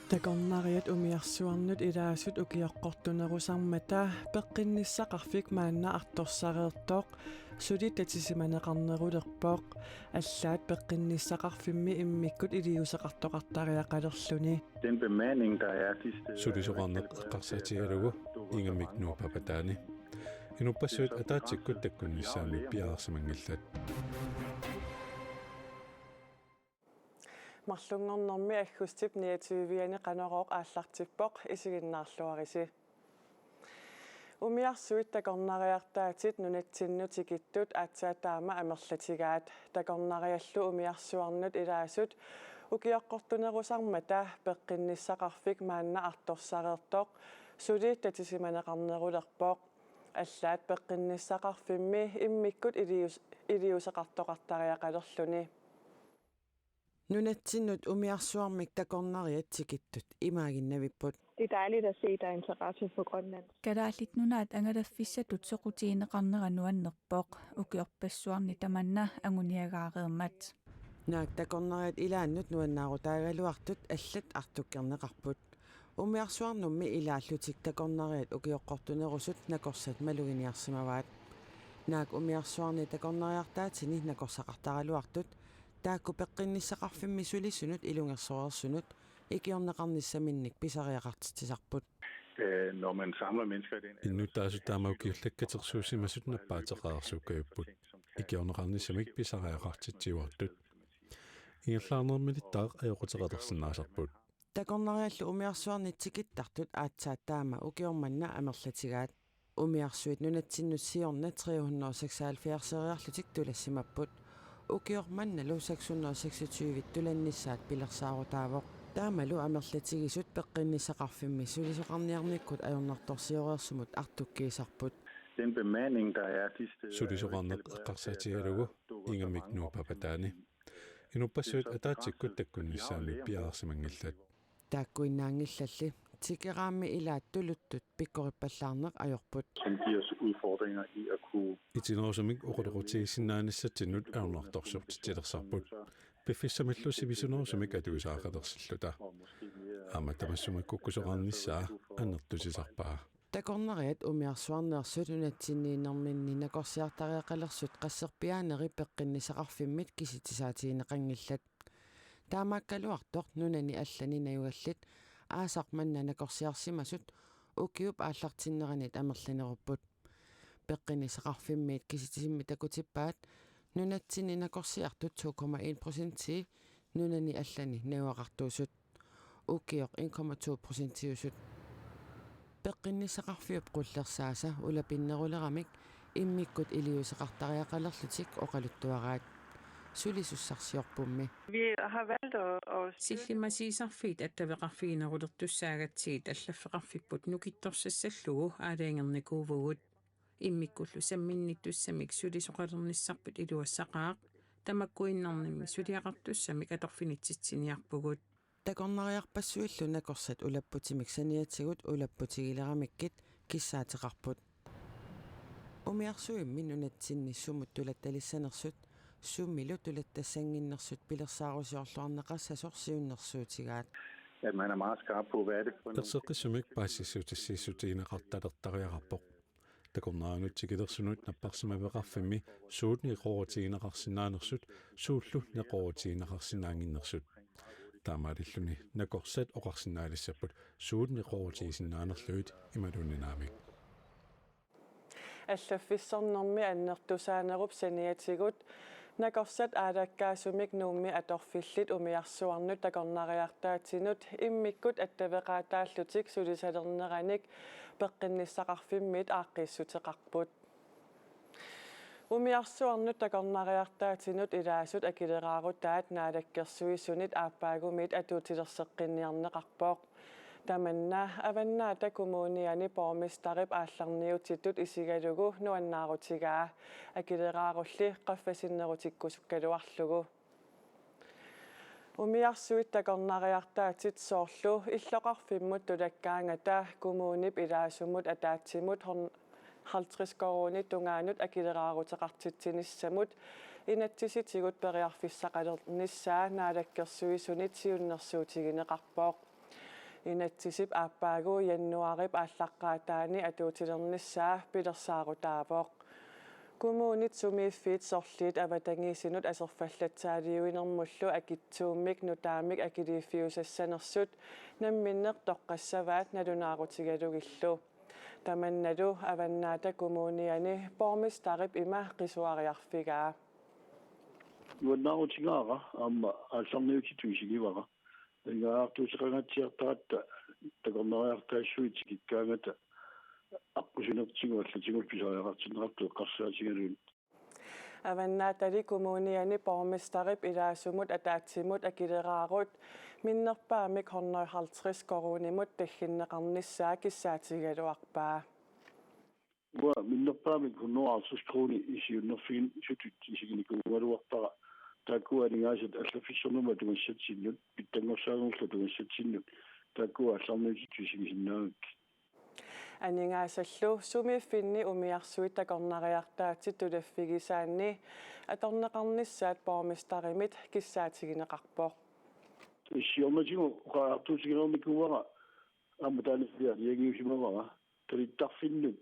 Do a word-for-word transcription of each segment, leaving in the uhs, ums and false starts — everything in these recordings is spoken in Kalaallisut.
Takornariat umiarsuarnut ilaasut ukioqqortunerusarmata peqqinnissaqarfik maanna artorsareertoq suli tatisimaneqarnerulerpoq, allaat peqqinnissaqarfimmi immikkut iliuuseqartoqartariaqalerluni. Den bemanding, der er de steder, Sulisoqarneq eqqarsaatigalugu ingammik Nuup Papataani. Inuppassuit ataatsikkut takkunnissaannut piareersimanngillat. Marlunngornermi aggustip niogtyve-ani Qanorooq aallartippoq, isiginnaarluarisi. Umiarsuit takornariartaatit nunatsinnut tikittut aatsaat taama amerlatigaat. Takornariallu umiarsuarnut ilaasut ukioqqortunerusarmata peqqinnissaqarfik maanna artorsareertoq suli tatisimaneqarnerulerpoq, allaat peqqinnissaqarfimmi immikkut ilius-, iliuuseqartoqartariaqalerluni. Nunatsinnut umiarsuarmik takornariat tikittut imaaginnavipput. Det er dejligt at se, at der er interesse for Grønland. Kalaallit Nunaat angalaffissatut soqutigineqarnera nuannerpoq, ukiorpassuarni tamanna anguniagaareermat. Naak takornariat ilaannut nuannaarutaagaluartut allat artukkerneqarput. Umiarsuarnummi ilaallutik takornariat ukioqqortunerusut nakorsat maluginiarsimavaat. Naak umiarsuarni takornariartaatini nakorsaqartaraluartut taakku peqqinnissaqarfimmi sulisunut ilungersoreersunut ikiorneqarnissaminnik pisariaqartitsisarput. Øh, når man samler mennesker i den alder, Innuttaasut taama ukiullak katersuusimasut nappaateqareersuukkajupput. Ikiorneqarnissamik pisariaqartitsiuartut. Ingerlaarnerminittaaq ajoquteqalersinnaasarput. Takornariallu umiarsuarnit tikittartut aatsaat taama ukioq manna amerlatigaat. Umiarsuit nunatsinnut siorna tre hundrede og seksoghalvfjerdseriarlutik tulassimapput. Ukioq mannalu seks hundrede og seksogtyve tulannissaat pilersaarutaavoq. Taamalu amerlatigisut peqqinnissaqarfimmi sulisoqarniarnikkut ajornartorsioreersumut artukkiisarput. Den bemanding, der er de steder, Sulisoqarneq eqqarsaatigalugu ingammik Nuup Papataani. Inuppassuit ataatsikkut takkunnissaannut piareersimanngillat. Taakkuinnaanngillalli, tikeraammi ilaat tuluttut pikkorippallaarneq ajorput. Som giver os udfordringer i at kunne Itinerusumik oqaloqatigiissinnaanissatsinnut ajornartorsiortitsilersarput. Piffissamillu sivisunerusumik atuisaaqalersilluta. Aamma tamassumikkukkusoqarnissaa annertusisarpaa. Takornariat umiarsuarneersut nunatsinniinnerminni nakorsiartariaqalersut qasserpiaaneri peqqinnissaqarfimmit kisitsisaatigineqanngillat. Taamaakkaluartoq nunani allani najugallit aasaq manna nakorsiarsimasut ukiup aallartinneranit amerlanerupput. Peqqinnissaqarfimmiit kisitsisimmik takutippaat nunatsinni nakorsiartut to komma en procentii nunani allani najugaqartuusut. Ukioq en komma to procentiusut. Peqqinnissaqarfiup qullersaasa ulapinneruleramik immikkut iliuuseqartariaqalerlutik oqaluttuaraat. Sulisussarsiorpummi. Vi har valgt at, at Sillimmassiisarfiit attaveqarfiginerulertussaagatsigit allaffeqarfipput nukittorsassallugu aalajangernikuuvugut. Immikkullu samminnittussamik sulisoqalernissarput iluassaqaaq, tamakkuinnarnimmi suliaqartussamik atorfinitsitsiniarpugut. Takornariarpassuillu nakorsat ulapputimik saniatigut ulapputigilerakkit kissaateqarput. Umiarsuimmi nunatsinni sumut tulattalissanersut, sumilu tulattassannginnersut pilersaarusiorluarneqassasoq siunnersuutigaat. At man er meget skarp på, hvad er det for nogle Erseqqissumik paasissutissiissutigineqartalertariaqarpoq. Takornarianut tikilersunut napparsimaveqarfimmi suut neqeroorutigineqarsinnaanersut, suullu neqeroorutigineqarsinnaannginnersut. Taamaalilluni nakorsat oqarsinnaalissapput suut neqeroorutigisinnaanерлugit imaluunniit naamik. Allaffissornermi annertusaanerup saniatigut nakorsat aalakkaasumik Nuummi atorfillit umiarsuarnut takornariartaatinut immikkut attaveqaataallutik sulisalerneranik peqqinnissaqarfimmiit aaqqiissuteqarput. Umiarsuarnut takornariartaatinut ilaasut akileraarutaat Naalakkersuisunit aappaagumiit atuutilerseqqinniarneqarpoq. Tamanna Avannaata Kommuniani borgmesterip aallarniutitut isigalugu nuannaarutigaa, akileraarulli qaffasinnerutikkusukkaluarlugu. Umiarsuit takornariartaatit soorlu illoqarfimmut tulakkaangata kommunip ilaasumut ataatsimut hon-, halvtreds koruunit tungaanut akileraaruteqartitsinissamut inatsisitigut periarfissaqalernissaa Naalakkersuisunit siunnersuutigineqarpoq. Inatsisip aappaagu januaarip aallaqqaataani atuutilernissaa pilersaarutaavoq. Kommunit sumiiffiit sorliit avatangiisinut aserfallatsaaliuinermullu akitsuummik nutaamik akiliiffiusassanersut namminneq toqqassavaat nalunaarutigalugillu. Tamannalu Avannaata Kommuniani borgmesterip ima qisuariarfigaa. Nuannaarutigaara aamma aallarniutitut isigivara. Ingaartuuseqangatsiartaratta takornariartaassuit tikikkaangata aqqusinertigut allatigullu pisariaqartinneqartut eqqarsaatigalugit. Avannaatali Kommuniani borgmesterip ilaasumut ataatsimut akileraarut minnerpaamik hundrede halvtreds koruunimut tagginneqarnissaa kissaatigigaluarpaa. Uanga minnerpaamik hundrede halvtreds koruunit siunnerfigisutut isiginikuugaluarpara, taakkua aningaasat allaffissornermut atugassatsinnut, pitsanngorsaanerlu atugassatsinnut, taakkua aallarniutitut isigisinnaagakkit. Aningaasallu sumiiffinni umiarsuit takornariartaatit tulaffigisaanni atorneqarnissaat borgmesterimit kissaatigineqarpoq. Siornatigut oqariartuutigineqarnikuuara aamma taanna suli aalajangiusimavara, talittarfinnut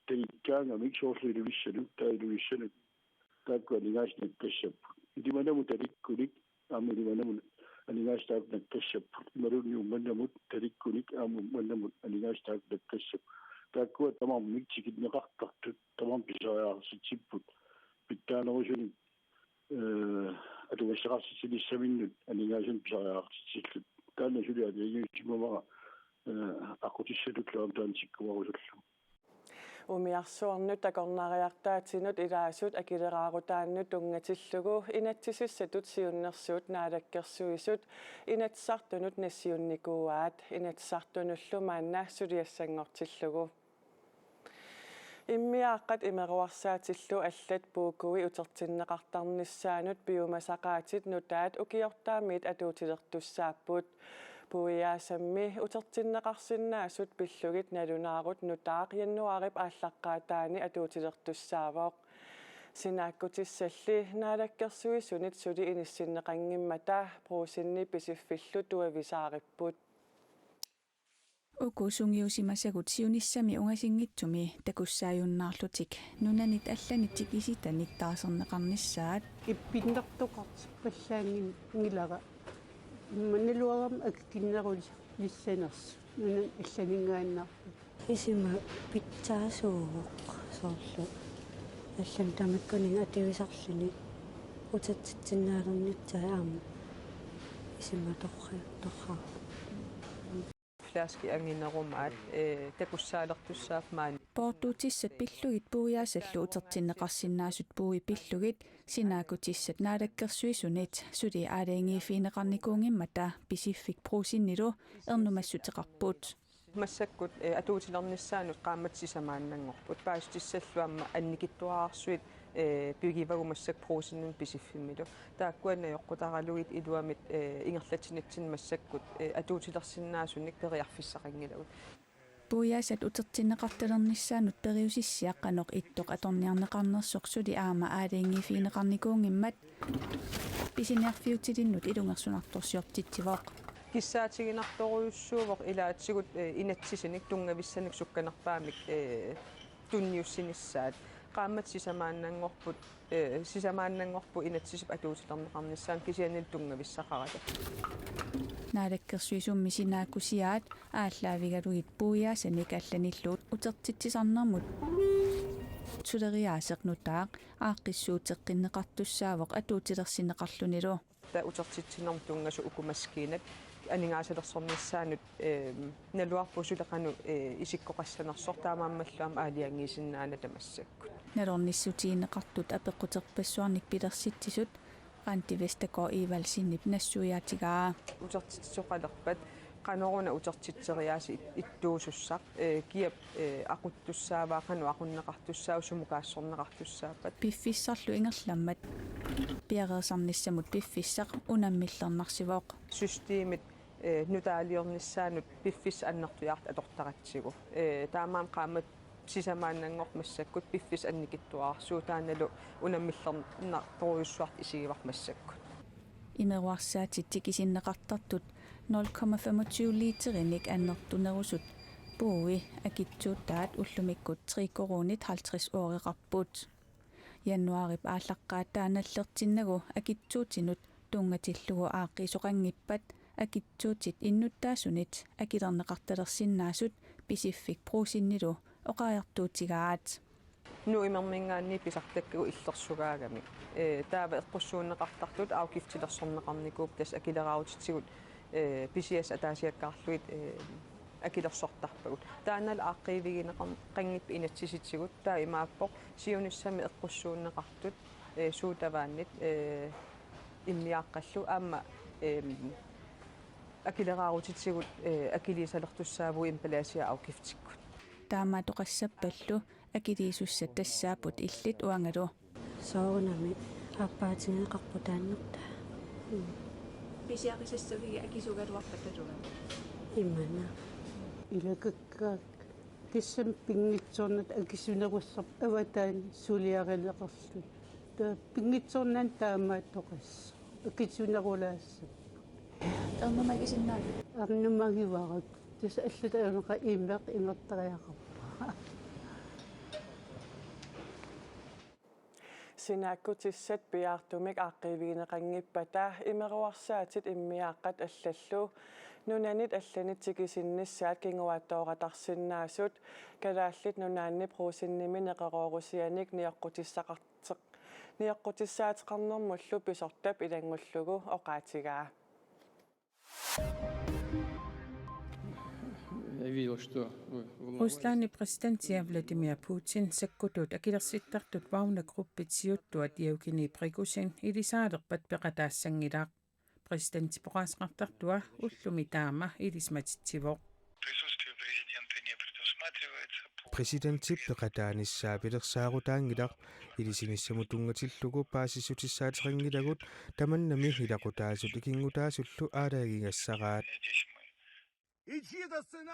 tagikkaangamik soorlu Ilulissanut, taava Ilulissanut taakku aningaasat nakkassapput. Ilimanamut talikkunik aamma ilimanamut aningaasat taakku nakkassapput. Imaluunniit Uummannamut talikkunik aamma Uummannamut aningaasat taakku nakkassapput. Taakkua tamarmik tikinneqartartut, tamarmik pisariaqartitsipput. Pitsaanerusunik, eh, atugassaqartitsinissaminnut aningaasanik pisariaqartitsillutik. Taanna suli aalajangiusimavara, eh, aqqutissatullu aamma taanna tikkuarusullugu. Umiarsuarnut takornariartaatinut ilaasut akileraarutaannut tunngatillugu inatsisissatut siunnersuut Naalakkersuisut Inatsisartunut nassiunnikuuaat, Inatsisartunullu maanna suliassanngortillugu. Immiaaqqat imeruersaatillu allat puukui utertinneqartarnissaannut piumasaqaatit nutaat ukiortaamiit atuutilertussaapput. Puiaasammi utertinneqarsinnaasut pillugit nalunaarut nutaaq januaarip aallaqqaataani atuutilertussaavoq. Sinaakkutissalli Naalakkersuisunit suli inissinneqanngimmata Brugsenip Pisiffillu tuavisaaripput. Uku sungiusimasagut siunissami ungasinngitsumi takussaajunnaarlutik nunanit allanit tikisitanik taarserneqarnissaat. Ippinnartoqartippallaanngilara. Imma naluarama akikinnerulissanersut nunanit allaninngaanniit. Isima pitsaasuuvoq soorlu allanit tamakkuninnga atuisarluni utertitsinnaalernissaat aamma isima torra-, torra- Flaskit anginerumaat, eh, takussaalertussaapput maani. Poortuutissat pillugit puiaasallu utertinneqarsinnaasut puui pillugit sinaakkutissat Naalakkersuisunit suli aalajangiiffigineqarnikuunngimmata Pisiffik Brugsenilu ernumassuteqarput. Massakkut, eh, atuutilernissaannut qaammatit sisamaannanngorput. Paasissutissallu aamma annikitsuararsuit, eh, pigivagut massakkut Brugsenimit Pisiffimmilu. Taakkua najoqqutaralugit iluamik, eh, ingerlatsinitsinni massakkut, eh, atuutilersinnaasunik periarfissaqanngilagut. Puiaasat utertinneqartalernissaannut periusissiaq qanoq ittoq atorniarneqarnersoq suli aamma aalajangiiffigineqarnikuunngimmat pisiniarfiutilinnut ilungersunartorsiortitsivoq. Kissaatiginartorujussuuvoq ilaatigut, eh, inatsisinik tunngavissanik sukkanerpaamik, eh, tunniussinissaat. Qaammatit sisamaannanngorput, eh, sisamaannanngorput inatsisip atuutilerneqarnissaanut kisiannili tunngavissaqarata. Naalakkersuisummi sinaakkusiaat aallaavigalugit puiaasanik allanillu utertitsisarnermut suleriaaseq nutaaq aaqqissuuteqqinneqartussaavoq atuutilersinneqarlunilu. Taava utertitsinermut tunngasut uku maskiinat aningaasalersornissaannut, eh, naluarput suli qanoq, eh, isikkoqassanersoq, taamaammallu aamma aalajangiisinnaanata massakkut. Nalornissutigineqartut apeqquterpassuarnik pilersitsisut Randi Vestergaard Evaldsenip nassuiaatigaa. Utertitsisoqalerpat qanoruna utertitseriaaseq it-, ittuusussaq, eh, kiap, eh, aquttussaavaa, qanoq aqunneqartussaava, sumut kaassorneqartussaappat. Piffissarlu ingerlammat piareersarnissamut piffissaq unammillernarsivoq. Systemit, eh, nutaaliornissaanut piffissaq annertujaartut atortaratsigu. Eh, taamaammat qaammatit sisamaannanngorput massakkut, piffissaq annikitsuararsuuvoq, taannalu unammillernartorujussuartut isigivarput massakkut. Imeruarsaatit tikisinneqartartut nul komma femogtyve literinik annertunerusut puui akitsuutaat ullumikkut tre koruunit halvtreds øreqarput. Januaarip aallaqqaataanallertinnagu akitsuutinut tunngatillugu aaqqiisoqanngippat akitsuutit innuttaasunit akilerneqartalersinnaasut Pisiffik Brugsenilu oqariartuutigaat. Nuumminngaanniit pisartakkagut illersugaagami. Ee, taava eqqussuunneqartartut afgiftilersorneqarnikuupput, tassa akileraarutitigut, ee, pisiassat ataasiakkaarlugit, ee, akilersortarpagut. Taannalu aaqqiivigineqanngippat inatsisitigut, taava imaappoq siunissami eqqussuunneqartut, ee, sodavandit, ee, immiaaqqallu aamma, ee, akileraarutitigut, ee, akiliisalertussaavugut emballageafgiftikkut. Taamaattoqassappallu akiliisussat tassaapput illit uangalu. Soorunami aappaatigeqarpoq taannertaa. Mm. Pisiarisassavigit akisugaluarpat tatunga? Imanna. Ilakakkaak. Tassami pinngitsoornata akisunerussorpoq avataani suliarineqarluni. Taava pinngitsoornani taamaattoqassaaq. Akisunerulaassaaq. Ernumagisinnaavit? Ernumagivara. Tassa allatut ajornaqaaq imeq imertariaqarpara. Sinaakkutissat piaartumik aaqqiivigineqanngippata imeruarsaatit immiaaqqat allallu nunanit allanit tikisinnissaat kinguaattooratarsinnaasut Kalaallit Nunaanni Brugsenimi neqeroorusianik nioqqutissaqarteq-, nioqqutissaateqarnermullu pisortap ilanngullugu oqaatigaa. Ruslandip præsidentia Vladimir Putin sakkutuut akilersittartut Wagner-gruppit siuttuat Jevgeni Prigozhin ilisaalerpat peqataassanngilaq. Præsidentip oqaaseqartartua ullumi taama ilisimatittivoq. Присутствие президента не предусматривается по... Præsidentip peqataanissaa pilersaarutaanngilaq, ilisinissamut tunngatillugu paasissutissaateqanngilagut, tamannami ilaqutaasut ikinngutaasullu aalajangigassaraat.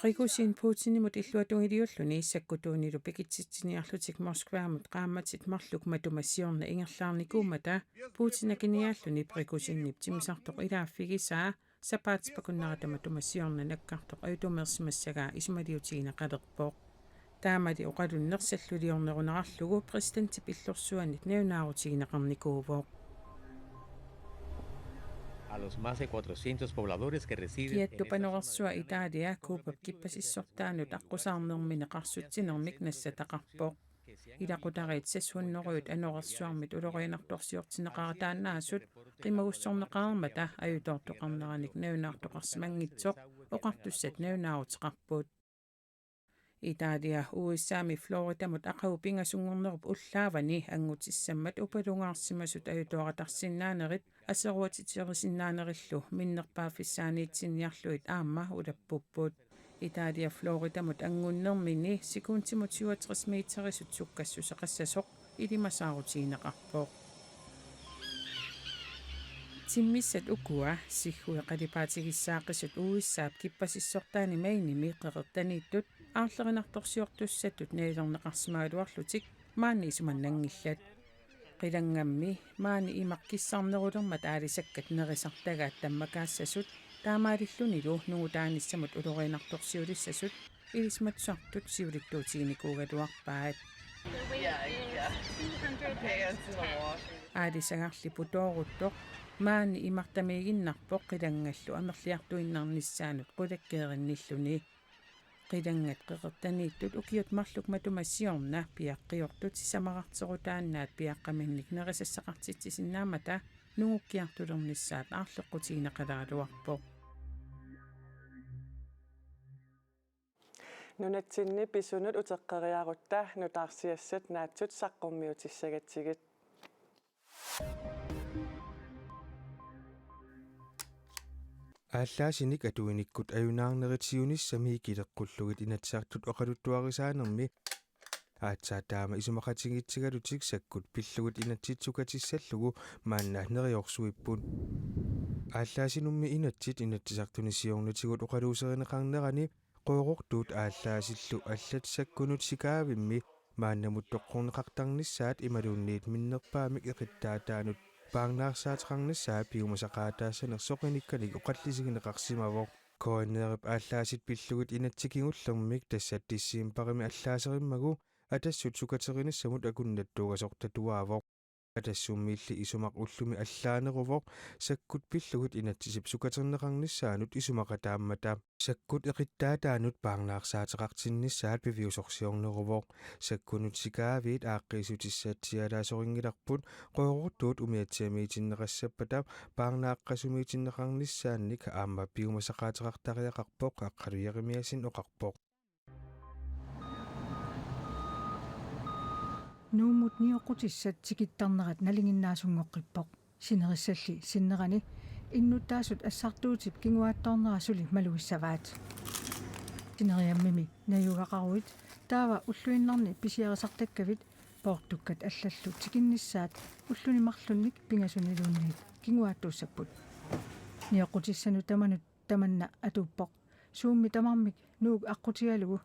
Prigozhin Putinimut illuatungiliulluni sakkutuunilu pikitsitsiniarlutik Moskvamut qaammatit marluk matuma siorna ingerlaarnikuummata Putin akiniaalluni Prigozhinip timmisartoq ilaaffigisaa sapaatip-akunnerata matuma siorna nakkartoq ajutumeersimassagaa isumaliutigineqalerpoq. Taamali oqalunneq salluliornerunerarlugu præsidentip illorsuanit nalunaarutigineqarnikuuvoq. A los más de cuatrocientos pobladores que residen en esta zona de Kiattupanerussua Italia Cubap kippasissortaanut aqqusaarnermi neqarsutsinermik nassataqarpoq. Ilaqutariit seks hundrede anorersuarmit ulorianartorsiortinneqarataannaasut qimagussorneqareermata ajutoortoqarneranik nalunaartoqarsimanngitsoq oqartussat nalunaaruteqarput. Italia U S A-mi Floridamut aqagu pingasunngornerup ullaavani anngutissammat upalungaarsimasut ajutoorataarsinnaanerit aseruatiterisinnaanerillu minnerpaaffissaaniitsinniarlugit aamma ulappupput. Italia Floridamut anngunnermini sekundimut syvogtres meterisut sukkassuseqassasoq ilimasaarutigineqarpoq. Timmissat ukua siggui qalipaatigissaaqqisut U S A-p kippasissortaani Mainemi qeqertaniittut aarlerinartorsiortussatut nalilerneqarsimagaluarlutik maani isumannanngillat. Qilanngammi maani imaq kissarnerulermat aalisakkat nerisartagaat tammakaassasut taamaalillunilu nungutaanissamut ulorianartorsiulissasut ilisimatusartut siulittuutiginikuugaluarpaat. Aalisagarli putooruttoq maani imartamiiginnarpoq qilanngallu amerliartuinnarnissaanut qulakkeerinnilluni. Qilanngat qeqertaniittut ukiut marluk matuma siorna piaqqiortut sisamararterutaannaat piaqqaminnik nerisassaqartitsisinnaammata nungukkiartulernissaat aarleqqutigineqaleraluarpoq. Nunatsinni pisunut uteqqeriarutta nutaarsiassat naatsut saqqummiutissagatsigit. Aallaasinik atuinikkut ajunaarnerit siunissami kileqqullugit Inatsisartut oqaluttuarisaanermi aatsaat taama isumaqatigiitsigalutik sakkut pillugit inatsisissaqartissallugu maanna neriorsuipput. Aallaasinummi inatsit Inatsisartuni siornatigut oqaluuserineqarnerani qoorortuut aallaasillu allat sakkunut sikaavimmi maannamut toqqorneqartarnissaat imaluunniit minnerpaamik eqittaataanut Paarnaarsaateqarnissaat piumasaqaataassanersoq inikkanik oqallisigineqarsimavoq. K N R-ip aallaasit pillugit inatsit kingullermik tassa decembarimi allaaserimmagu Atassut sukaterinissamut akunnattuugasoq tatuaavoq. Atassummiilli isumaq ullumi allaaneruvoq, Sakkut pillugit inatsisip sukaterneqarnissaanut isumaqataammata. Sakkut eqittaataanut paarnaarsaateqartinnissaat piviusorsiorneruvoq. Sakkunut sikaaviit aaqqiissutissaatsialaasorinngillarput, qoorortuut umiatsiamiitinneqassappata paarnaaqqasumiitinneqarnissaannik aamma piumasaqaateqartariaqarpoq, Aqqalu Jeremiassen oqarpoq. Nuummut nioqqutissat tikittarnerat nalinginnaasunngoqqippoq. Sinerissalli sinnerani innuttaasut assartuutip kinguaattoornera suli malussavaat. Sineriammimi najugaqaruit taava ulluinnarni pisiarisartakkavit poortukkat allallu tikinnissaat ulluni marlunnik pingasuniluunniit kinguaattuussapput. Nioqqutissanut tamanut tamanna atuuppoq. Suummi tamarmik Nuuk aqqutigalugu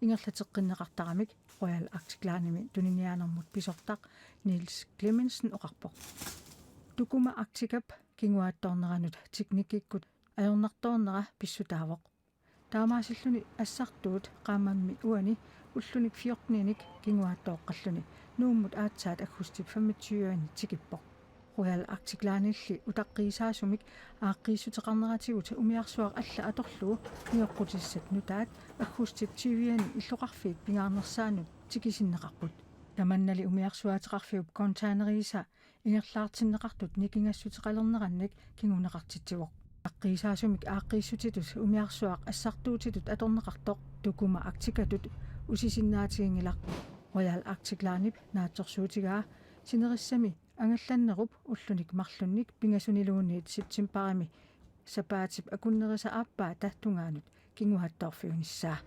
ingerlateqqinneqartaramik Royal Arctic Linemi tuniniaanermut pisortaq Niels Clemmensen oqarpoq. Tucuma Arcticap kinguaattoorneranut teknikkikkut ajornartoornera pissutaavoq. Taamaasilluni assartuut qaammammi uani ullunik fjorteninik kinguaattooqqalluni Nuummut aatsaat aggustip femogtyve-ani tikippoq. Royal Arctic Linelli utaqqiisaasumik aaqqiissuteqarneratigut umiarsuaq alla atorlugu nioqqutissat nutaat aggustip tyve-ani illoqarfiit pingaarnersaannut tikisinneqarput. Tamannali umiarsuaateqarfiup containeriisa ingerlaartinneqartut nikingassuteqalernerannik kinguneqartitsivoq. Utaqqiisaasumik aaqqiissutitut umiarsuaq assartuutitut atorneqartoq Tucuma Arcticatut usisinnaatiginngilaq. Royal Arctic Linep naatsorsuutigaa sinerissami angallannerup ullunik marlunnik pingasuniluunniit septembarimi sapaatip akunnerisa aappaata tungaanut kinguaattoorfiunissaa.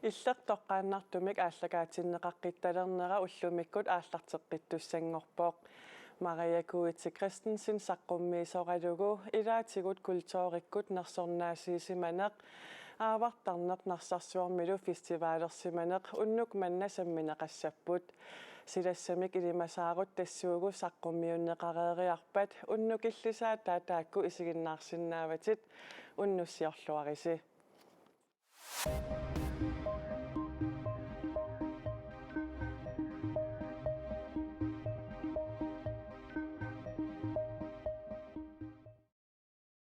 Illit toqqaannartumik aallakaatinneqaqqullernera ullumikkut aallarteqqittussanngorpoq. Maria Kuitse Christensen saqqummiisoralugu ilaatigut kulturikkut nersornaasiisimaneq, aavartarneq Narsarsuarmilu festivalersimaneq unnuk manna sammineqassapput. Silassamik ilimasaarut tassuugu saqqummiunneqareeriarpat unnuk illisaata taakku isiginnaarsinnaavatit, unnussiorluarisi.